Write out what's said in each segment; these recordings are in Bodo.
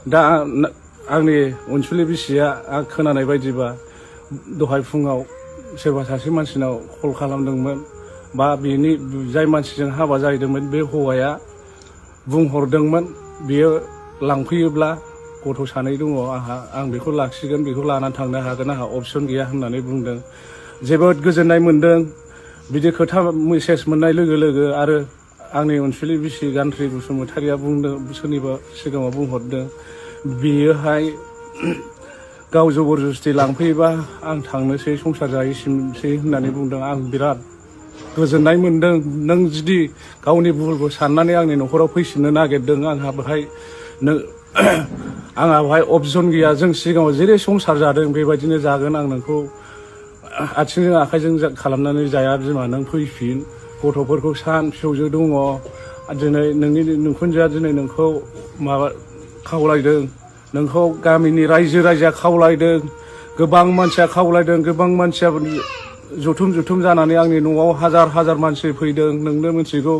दा आंनि अनसुलि बिसिया आं खोनानाय बायदिबा दहाय फुङाव सोरबा सासे मानसिनाव कल खालामदोंमोन बा बेनि जाय मानसिजों हाबा जाहैदोंमोन बे हौवाया बुंहरदोंमोन बियो लांफैयोब्ला गथ' सानै दङ आंहा आं बेखौ लाखिगोन बेखौ लानानै थांनो हागोन आंहा अपसन गैया होननानै बुंदों। जोबोद गोजोननाय मोन्दों बिदि खोथा मेसेज मोननाय लोगो लोगो। आरो आंनि अनसुलि बिसि गान्थ्रि बसुमतारिया बुंदों सोरनिबा सिगाङाव बुंहरदों बियोहाय गाव जबरदस्ति लांफैयोबा आं थांनोसै संसार जाहैसिनसै होननानै बुंदों। आं बिराद गोजोननाय मोन्दों। नों जुदि गावनि भुलखौ साननानै आंनि न'खराव फैफिननो नागिरदों आंहा बेहाय अपसन गैया। जों सिगाङाव जेरै संसार जादों बेबायदिनो जागोन। आं नोंखौ आथिंजों आखाइजों खालामनानै जाया बिमा। नों फैफिन गथ'फोरखौ सान फिसौजो दङ दिनै नोंनि नोंखुनजोआ दिनै नोंखौ खावलायदों नोंखौ गामिनि रायजो राजाया खावलायदों गोबां मानसिया खावलायदों गोबां मानसिया जथुम जानानै आंनि न'आव हाजार मानसि फैदों। नोंनो मिथिगौ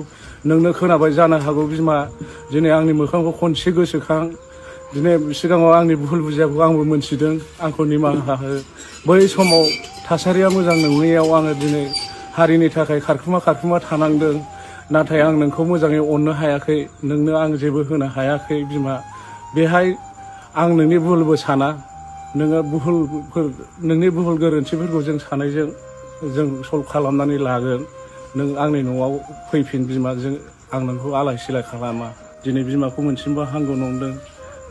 नोंनो खोनाबाय जानो हागौ बिमा। दिनै आंनि मोखांखौ खनसे गोसोखां दिनै सिगाङाव आंनि भुल बुजियाखौ आंबो मोनथिदों आंखौ निमाहा हो। बै समाव थासारिया मोजां नङैयाव आङो दिनै हारिनि थाखाय खारखुमा थानांदों। नाथाय आं नोंखौ मोजाङै अननो हायाखै नोंनो आं जेबो होनो हायाखै बिमा। बेहाय आं नोंनि भुलबो साना नोङो नोंनि भुल गोरोन्थिफोरखौ जों सानैजों जों सल्भ खालामनानै लागोन। नों आंनि न'आव फैफिन बिमा। आं नोंखौ आलाय सिलाय खालामा। दिनै बिमाखौ मोनसिनबा हामगौ नंदों।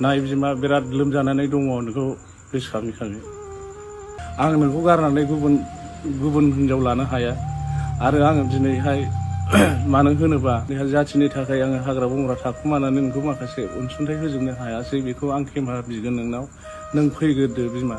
नाय बिमा बिराद लोमजानानै दङ नोंखौ गोसोखाङै आं नोंखौ गारनानै गुबुन हिनजाव लानो हाया। आरो आङो दिनैहाय मानो होनोबा जाथिनि थाखाय आङो हाग्रा बंग्रा थाखुमानानै नोंखौ माखासे अनसुंथाइ होजोबनो हायासै। बेखौ आं खेमा बिगोन नोंनाव। नों फैग्रोदो बिमा।